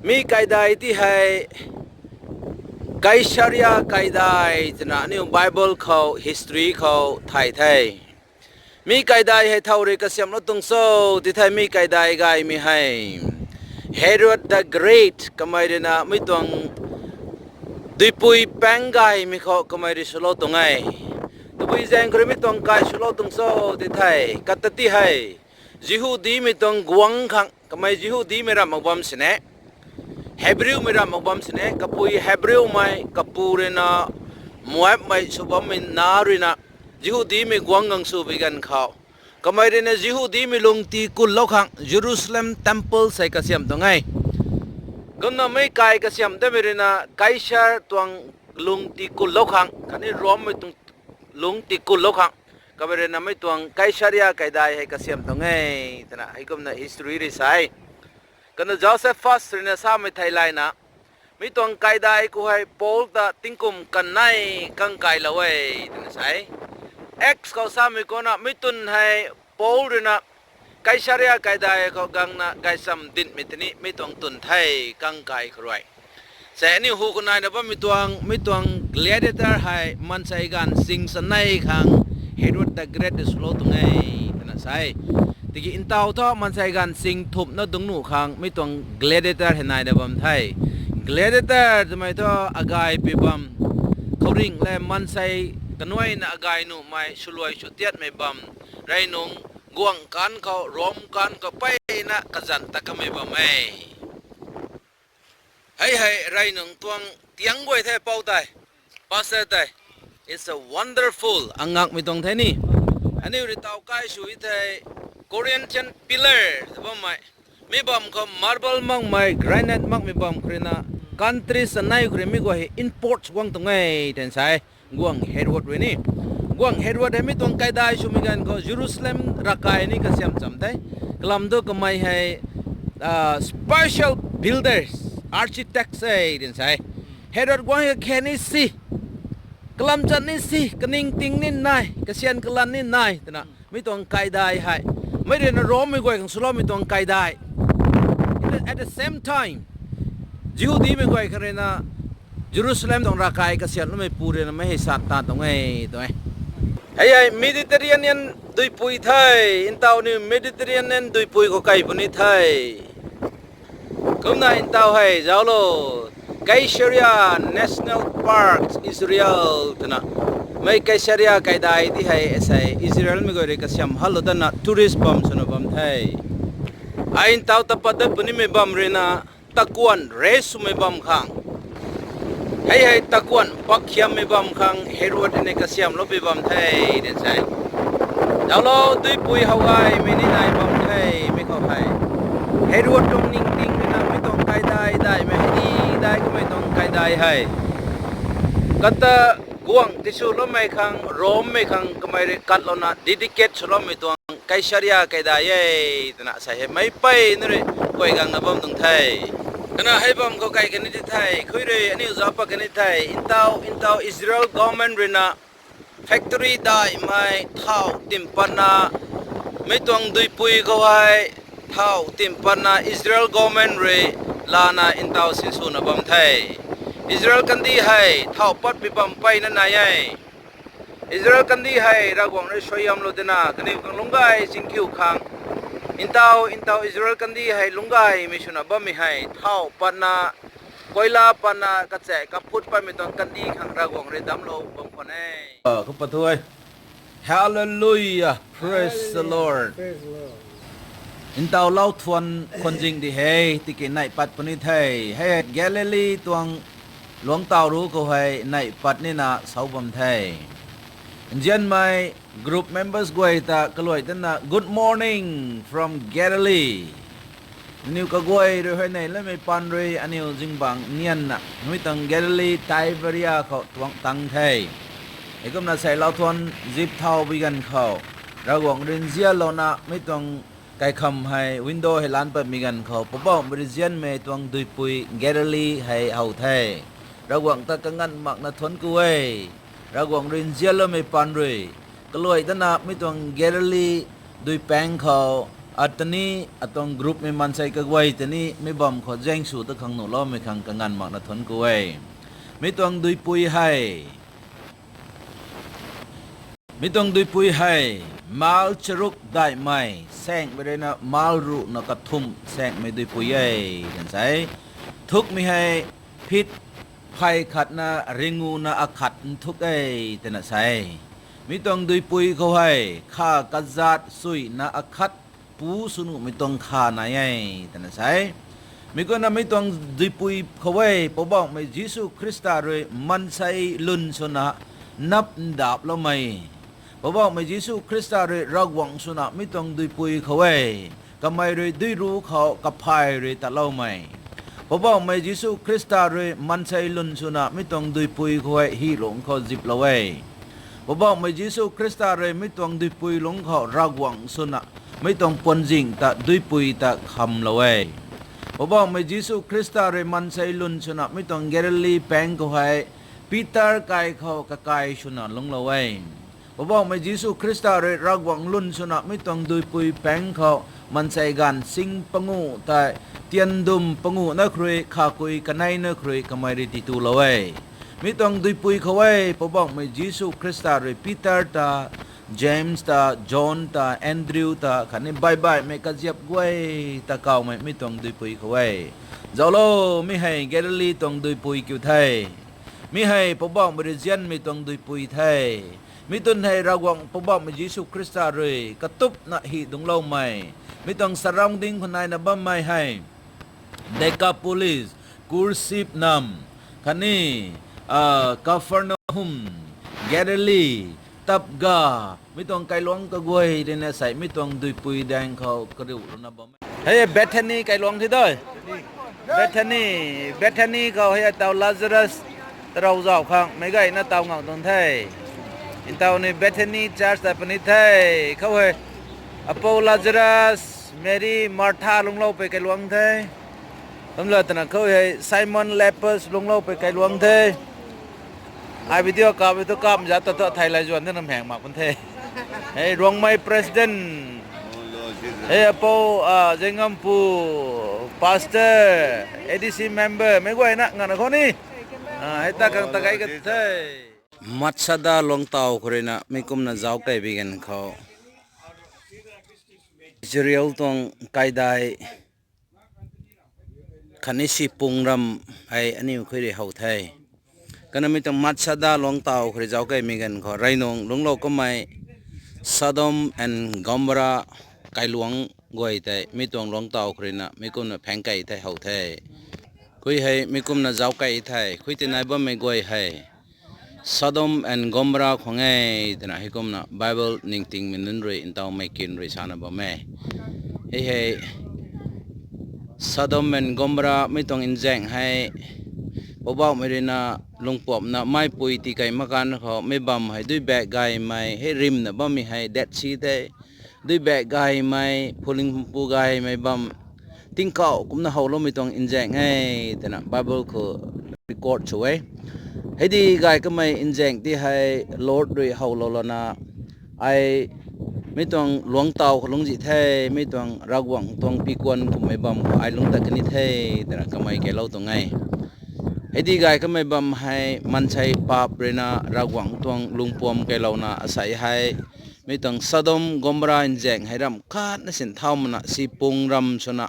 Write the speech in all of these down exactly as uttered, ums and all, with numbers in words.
Mi kaidai ti hei Kaisaria kaidai twna aniu Bible khou, history khou thay the. Mi kaidai hei thow rui kasiamhlou tuang cho ti thei, mi kaidai gaymei hei Herod the Great kamei rui na mi tuang duipui paeng gaymei khou kamei rui swlou tuang e. Tabui zaeng khou rui mi tuang kai swlou tuang cho ti thei, kata ti hei Jihudimei tuang guangc khang, kamei Jihudimei ramh mak bam sini, Hebrewmei ramh mak bam sini, kapui Hebrewmei, kapu rui na Moabmei sw bammei na rui na, Jihudimei guangc gang sw bi ganv khou, kamei rui na Jihudimei lungti kunlou khang Jerusalem temple sei kasiam tuang e. Kumna mei kai kasiam tamei rui na Kaisar tuang lungti kunlou khang khatni Rommei tuang lungti kunlou khang, kamei rui na mei tuang Kaisaria kaidai hei kasiam tuang e, twna heikumna history rui sa e. Kumna Josephus rui na samei theilayna, mi tuang kaidai khou hei Paul ta tingkum kanei kang kailou e, twna sa e. Acts khou samei kumna mi twn hei Paul rui na Kaisaria kaidai khou gangna gaychamv dinmei tini mi tuang twn the kang kai khou rui. Sei aniu hu khou naina bammei tuang, mi tuang gladiator hei maansei ganv sing chanei khang Herod the Great swlou tuang e, twna sa e. Tiki ntaw thu maansei ganv sing thumhna dungc nuh khang mi tuang gladiator hei naina bam the. Gladiator twmei thu agay pi bam, khouringh le maansei kanuaina agay nuhmei swluai sw tiatmei bam, rey nung guangc kan khou, Rom kan khou peyna kazanc ta kamei bam e. Hei hei rey nung tuang tiang guay the pou tei, pastor tei. It's a wonderful, angakmei tuang the ni. Aniu rui taw kai sw e thei, Corinthian pillar ta bammei, mi bam khou marble makmei, granite makmei bam khou rui na, country chanei khou rui mi guay hei imports guang tuang e, twna sa e. Guangc Herod rui ni, guangc Herod hei mi tuang kaidai swmei ganv khou Jerusalem ravkai ni kasiam cham the. Kalam thu kamei hei special builders, architects e, twna sa e. Herod guangc hei kakhe ni si, kalam chat ni si, kaningting ni nai, kasian kalan ni nai twna mi tuang kaidai hei, mei rui na Rommei guay khang swloumei tuang kaidai. At the same time, Jihudimei guay khang rui na Jerusalem tuang ravkai kasiamhloumei pu rui na mei hei sat ta tuang e, tuang e. Hei hei Mediterranean duipui the, ntaw ni Mediterranean duipui khou kai puni the. Kumna ntaw hei zauclo, Caesarea National Park, Israel twna. Mei Caesarea kaidai ti hei asei Israelmei guay rui kasiam halou datna tourist bam swna bam the. Ai ntaw ta pat dat punimei bam rui na takuanh re swmei bam khang, hei hei takuanh pakkhiammei bam khang Herod ni kasiamhlou pi bam the, twna sa e. Zauclo, duipui how gaymei ni nai bam the, mi khou hei Herod tuang ningting rui na mi tuang kaidai daihmei hei ni dai kamei tuang kaidai hei kata guangc tiswloumei khang, Rommei khang kamei rui katlouna dedicate swloumei tuang Caesarea kaidai e, twna sa hei mei peyna rui guay gangna bam tuang the. Kumna hei bam khou kai kani ti the, khui rui aniu zauc pat kani the, ntaw ntaw Israel government rui na factory daihmei thau timpatna, mi tuang duipui khou hei thau timpatna Israel government rui lana ntaw sinswna bam the. Israel kandih hei thau patpui bam peyna nai e. Israel kandih hei Ravguangc rui suaihiamlou dina kaniw khang lungc gay chingkiu khang, ntaw ntaw Israel kandih hei lungc gaymei swna bammei hei thau patna, koila patna kachaek kaphut patmei tuang kandih khang Ravguangc rui damclou bam khwan e. Khou pat thu e. Hallelujah, praise the Lord. Ntaw lau thuan khwan zing di he, tiki neih pat puni the. Hei Galili tuang luangc taw ru khou hei neih pat nina sau bam the. Nzianmei group members guay ta kaluai tana, Good morning from Galilee. Nangniw kaguay rui huayney lamei paan rui aniw zingbangc nianna mi tuang Galili Tiberia khou tuang tang the. Heikumna sei lau thuan zip thau bi ganv khou, Ravguangc rui nzianlouna mi tuang kaikham hei window hei lan patmei ganv khou Poubauhmei rui nzianmei tuang duipui Galili hei how the. Ravguangc ta kanganv makna thuanc ku e. Ravguangc rui nzianloumei paan rui kaluai tana mi tuang Galili duipaeng khou Atani atuang groupmei maansei kaguay tani mi bam khou zaeng sw ta khang nuhloumei khang kanganv makna thuanc ku e. Mi tuang duipui hei, mi tuang duipui hei, mile charuk daihmei saengmei ruina mile ruhna kathumh saengmei duipui e, twn se. Thukmei hei, feet phey khatna ringuna akhat nthuk e, twna sa e. Mi tuang duipui khou hei, kha kazat suina akhat pu sw nuhmei tuang kha nai e, twna sa e. Mi kumna mi tuang duipui khou e, Poubauhmei Jisu Khrista rui maansei lun swna nap ndaploumei. Poubauhmei Jisu Khrista rui Ravguangc swna mi tuang duipui khou e, kamei rui duiru khou kaphay rui tatloumei. Poubauhmei Jisu Khrista rui maansei lun swna mi tuang duipui khou e, hi lungc khou ziplou e. Poubauhmei Jisu Khrista rui mi tuang duipui lungc khou Ravguangc swna mi tuang puanzing ta duipui ta khamlou e. Poubauhmei Jisu Khrista rui maansei lun swna mi tuang Galili paengc khou hei Peter kai khou kakai swna lungclou e. Poubauhmei Jisu Khrista rui Ravguangc lun swna mi tuang duipui paengc khou maansei ganv sing panguh tei, tiandum panguh na khrui, khakui kanei na khrui kamei rui titulou e. Mi tuang duipui khou e, Poubauhmei Jisu Khrista rui Peter ta, James ta, John ta, Andrew ta khatni baihbaihmei kaziap guay ta kawmei mi tuang duipui khou e. Zauclo, mi hei Galili tuang duipui kiu the. Mi hei Poubauhmei rui nzianmei tuang duipui the. Mi twn hei Ravguangc Poubauhmei Jisu Khrista rui katupna hi dungcloumei, mi tuang surrounding khou naina bammei hei Decapolis, Kursip nam, khatni Capernaum, Galili, Tapga, mi tuang kailuangc kaguay ruina sei mi tuang duipui daeng khou kariu lana bam e. Hei Bethany kailuangc thi de. Bethany, Bethany khou hei taw Lazarus tarou zauc khang meic gayna taw ngak tuang the. Ntaw ni Bethany Church ta puni the. Khou hei apou Lazarus, Mary, Martha lungclou pei kailuangc the. Kumna twna khou hei Simon Lepers lungclou pei kailuangc the. Ai video kap e tu kap za ta thu thei lay zuan the, nam heng mak pun the. Hei Ruangmei president, hei apou Zengampu pastor, A D C member meic guayna ngana khou ni hei ta khang ta gay ka the. Matsada luangctaw khou ruina mi kumna zauc kei bi ganv khou Israel tuang kaidai khatni si pung ram hei aniw khui rui how the. Kumna mi tuang Matsada luangctaw khou rui zauc kei mi ganv khou rey nung lungclou kummei Sodom and Gomorrah kailuangc guay tei mi tuang luangctaw khou ruina mi kumna phaeng kei thei how the. Khui hei mi kumna zauc kei the, khui tinai bammei guay hei Sodom and Gomorrah khwang e twna hei kumna Bible ningtingmei nunc rui ntawmei kin rui sana bam e. Hei hei Sodom and Gomorrah mi tuang nzaeng hei Poubauhmei ruina lungpuamna meipui tii kei mak kan khou mi bam hei duibak gaymei hei rimna bammei hei Dead Sea the. Duibak gaymei, phuling pumpu gaymei bam tingkauh kumna howloumei tuang nzaeng e twna Bible khou record sw e. Heidi gay kamei nzaeng ti hei Lord rui howlou lana ai mi tuang luangctaw khou lungczi the, mi tuang Ravguangc tuang pikuan kummei bam khou ai lungc tat kani the twna kamei keylou tuang e. Heidi gay kamei bam hei maansei paap ruina Ravguangc tuang lungpuam keylouna asei hei mi tuang Sodom Gomorrah nzaeng hei ramh khatna sin thau mana si pung ram swna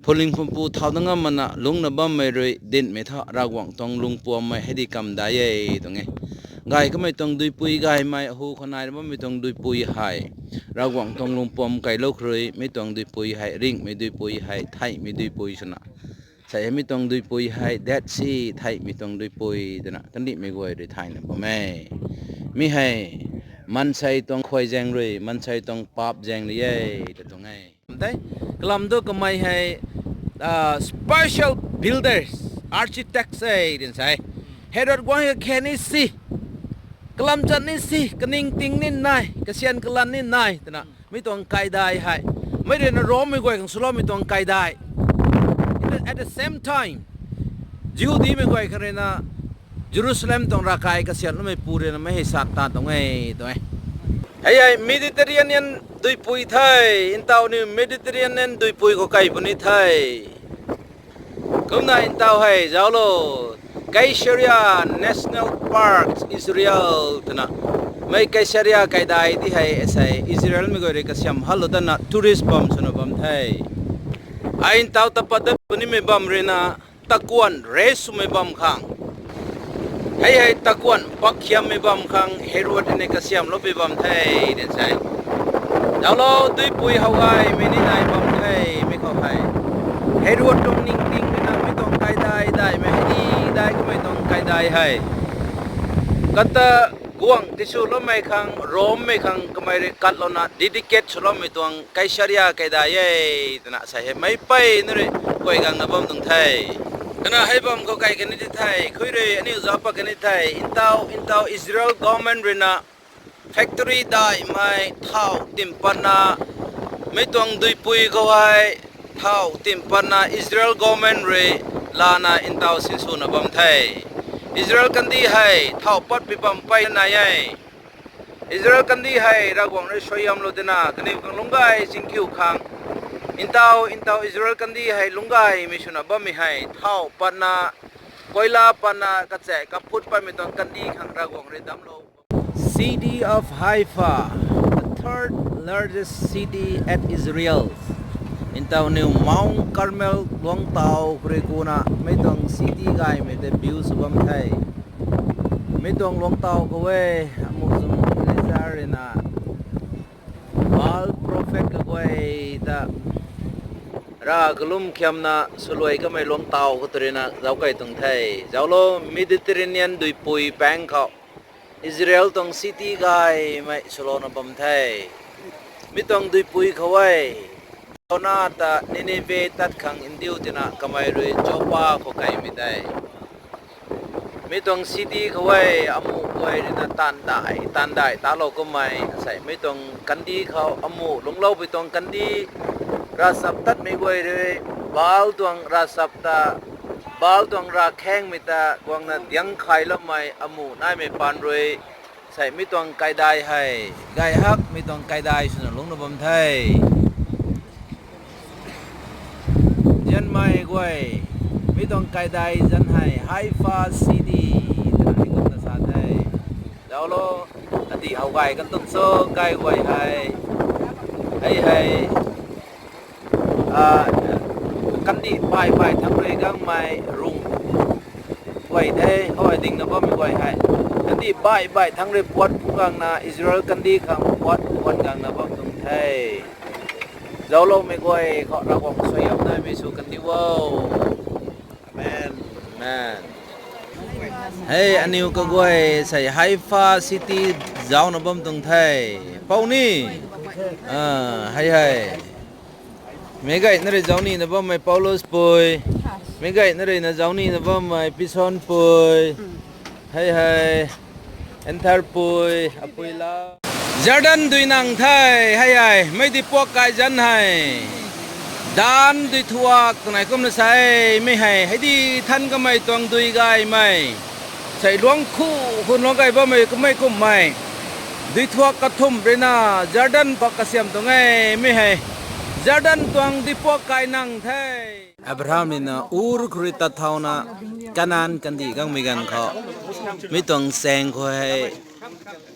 phuling pumpu thau da ngam mana lungcna bammei rui dinhmei tha Ravguangc tuang lungpuammei heidi kamdai e tuang e. Gay kamei tuang duipui gaymei ahu khou naina bammei tuang duipui hei Ravguangc tuang lungpuam keylou khou rui mi tuang duipui hei ringhmei duipui hei theihmei duipui swna sei hei mi tuang duipui hei Dead Sea theihmei tuang duipui twna kandihmei guay rui thayna bam e. Mi hei maansei tuang khuay zaeng rui, maansei tuang paap zaeng rui e ta tuang e. Tei, kalam tu kamei hei special builders, architects e din sei. Herod guang hei kakhe ni si, kalam chat ni si, kaningting ni nai, kasian kalan ni nai twna mi tuang kaidai hei mei ruina Rommei guay khang swloumei tuang kaidai. At the same time, Jihudimei guay khang ruina Jerusalem tuang ravkai kasianloumeipu ruina mei hei sat ta tuang e tuang e. Hei hei Mediterranean duipui the, ntaw niw Mediterranean duipui khou kai puni the. Kumna ntaw hei zauclo, Caesarea National Park, Israel twna. Mei Caesarea kaidai ti hei asei Israelmei guay rui kasiam halou datna tourist bam swna bam the. Ai ntaw ta pat dat punimei bam ruina, takuan re swmei bam khang, hei hei takuan pakkhiammei bam khang Herod ni kasiamloupui bam the, din sei. Zauclo, duipui how gaymei ni nai bam the, mi khou hei Herod tuang ningting ruina mi tuang kaidai daihmei hei di dai kamei tuang kaidai hei kata guangc tiswloumei khang, Rommei khang kamei rui katlouna dedicate swloumei tuang Caesarea kaidai e, twna sei hei meic peyna rui guay gangna bam tuang the. Kana hei bam khou kai kani di the, khui rui aniu zauc pat kani the, ntaw, ntaw Israel government ruina factory daihmei thau timpatna, mi tuang duipui khou hei thau timpatna Israel government rui lana ntaw sinswna bam the. Israel kandih hei thau patpui bam pey nai e. Israel kandih hei Ravguangc rui suaihiamlou dina kaniw khang lungcgay zingkhiu khang, ntaw, ntaw Israel kandih hei lungcgaymei swna bammei hei thau patna, koila patna, kachaek kaphut patmei tuang kandih khang Ravguangc rui damclou. City of Haifa, the third largest city at Israel. Ntaw niw Mount Carmel luangctaw khou rui kuna mi tuang city gaymei tei view sw bam the. Mi tuang luangctaw khou e, amuh zung Eliezer ruina Baal prophet kaguay ta rav kalum khiamna swluai kamei luangctaw khou tw ruina zauc kai tuang the. Zauclo, Mediterranean duipui paeng khou Israel tuang city gaymei swlouna bam the. Mi tuang duipui khou e, Jona ta Nineveh tat khang ndiu tina kamei rui Joppa khou kaimei tei. Mi tuang city khou e, amuh guay ruina taanv dai, taanv dai talou kummei, asei mi tuang kandih khou amuh lungcloupui tuang kandih, ravchap tatmei guay rui, Baal tuang ravchap ta, Baal tuang ravkhaengmei ta guangna diang khailoumei amuh naimei paan rui, sei mi tuang kaidai hei, gay hakmei tuang kaidai swna lungcna bam the. Zianmei guay, mi tuang kaidai zanc hei Haifa City twna hei kumna sa the. Zauclo, ati how gay kan tuang cho, gay guay hei, hei hei, a, kandih baih baih thangc rui gangmei rung guay the, khou hei dingna bammei guay hei. Kandih baih baih thangc rui puat phu gangna, Israel kandih khang puat phu gangna bam tuang the. Zaucloumei guay khou Ravguangc suaihiam naimei sw kandi o. Amen. Amen. Hei, aniw kaguay sei Haifa City zaucna bam tuang the. Pou ni? A, hei hei. Meic gayna rui zauc nina bammei Paulus pui. Meic gayna ruina zauc nina bammei Pison pui. Hei hei. Enter pui, apui la. Jordan dui nang the, hei hei, mei dui puak kai zanc hei. Dan dui thuak twna kumna sa e, mei hei, hei di than kamei tuang dui gaymei. Sei luang khu, khun luang gay bammei kummei kummei. Dui thuak kathumh ruina, Jordan khou kasiam tuang e, mei hei. Jordan tuang dui puak kai nang the. Abraham ruina Ur khou rui tat thauna, Kanan kandih gangmei ganv khou. Mi tuang saeng khou hei,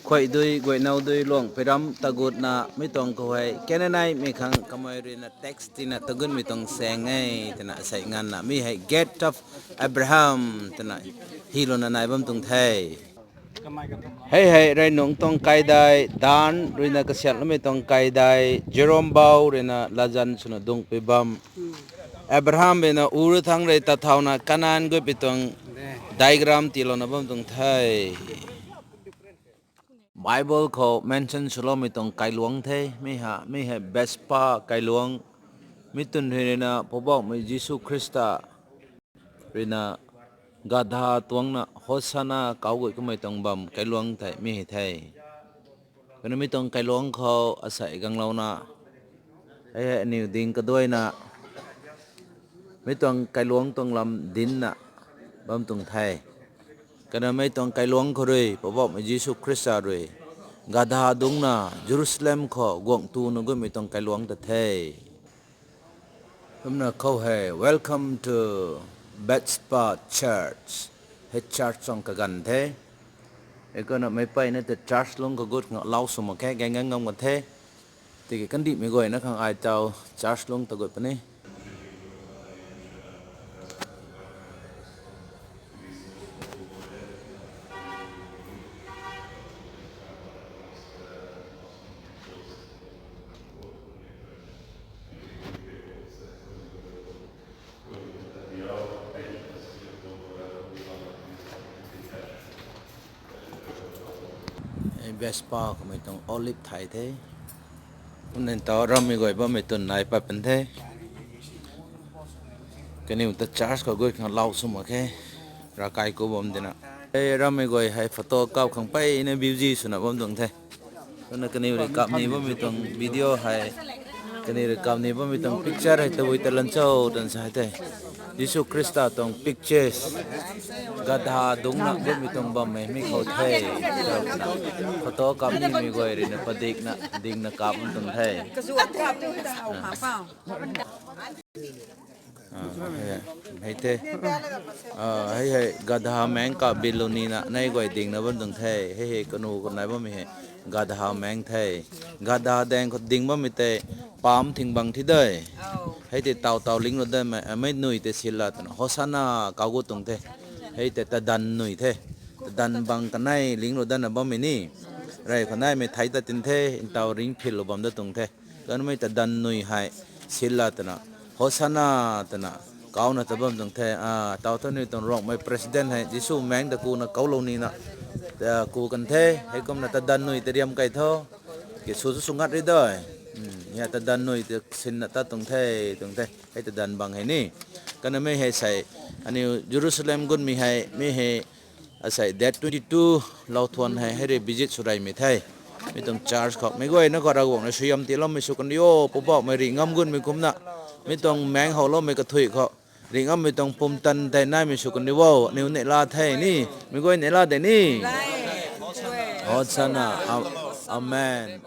khuay dui, guaynow dui, luang piram tagutna, mi tuang khou hei, Canaanite mei khang kamei ruina tax tina tagutmei tuang saeng e, twna sei nganvna, mi hei Gate of Abraham, twna hylouna nai bam tuang the. Hei hei, rey nungc tuang kaidai, Dan ruina kasiatloumei tuang kaidai, Jerome Bau ruina latzan swna dungpui bam. Abraham ruina Ur thangc rui tat thauna Kanan guaypui tuang diagram tiilouna bam tuang the. Bible khou mention swloumei tuang kailuangc the, mi ha, mi hei Vespa kailuangc, mi twn hei ruina Poubauhmei Jisu Khrista ruina gadha tuangcna Hosanna kauc gut kamei tuang bam kailuangc thei mi hei the. Kumna mi tuang kailuangc khou asei ganglouna, hei hei aniw ding kaduaina, mi tuang kailuangc tuang lam dincna bam tuang the. Kumna mi tuang kailuangc khou rui Poubauhmei Jisu Khrista rui Gadha dungcna Jerusalem khou guangc tuna gutmei tuang kailuangc ta the. Kumna khou hei, Welcome to Bethesda Church. Hei church tuang kaganv the. Heikumna meic peyna ta church lungc kagut khang lau sw mak khe, gang gang ngam kan the. Tiki kandihmei guayna khang ai tau church lungc ta gut puni. Vespa kamei tuang olive thai the. Kumna tau rammei guay bammei twn nai pat pan the. Kaniw ta church khou gut khang lau sw mak khe. Ravkai ku bam dina. Ei rammei guay hei photo kap khang peyna busy swna bam tuang the. Kumna kaniw rui kap ni bammei tuang video hei, kaniw rui kap ni bammei tuang picture hei tabui ta lan cho tan sa the. Jisu Khrista tuang pictures, Gadha dungcna gutmei tuang bammei mi khou the. Photo kap nimei guay ruina padikna dingna kap bam tuang the. Hei the. Hei hei Gadha maengc kap bilou nina nai guay dingna bam tuang the. Hei hei kanu kanai bammei hei Gadha maengc the. Gadha daeng khou ding bammei tei palm thing bang thi de. Hei tei taw taw linglou danmei nui tei sila twna Hosanna kau gu tuang the. Hei tei tadanv nui the. Tadanv bang kanei linglou danna bammei ni. Rey khou naimei thei ta tin the, ntaw ringphillou bam da tuang the. Kanmei tadanv nui hei sila twna Hosanna twna kauna ta bam tuang the. Taw thu ni tuang Rongmei president hei Jisu maengc ta kuna kaulou nina ku kan the. Heikumna tadanv nui ta riam kai tho. Ki sw sw ngat ri de. Hei tadanv nui ta sinna tat tuang the, tuang the. Hei tadanv bang hei ni. Kanmei hei sei aniw Jerusalem gutmei hei mi hei asei date twenty two lou thuan hei hei rui visit sw reymei the. Mi tuang church khou meic guayna khou Ravguangc rui suaihiam tiiloumei sw kan rio, Poubauhmei rih ngam gutmei kumcna, mi tuang maengc howloumei kathuic khou rih ngammei tuang pumtan tei naimei sw kan rio. Aniw neihla the ni, meic guay neihla de ni. Hosanna. Amen.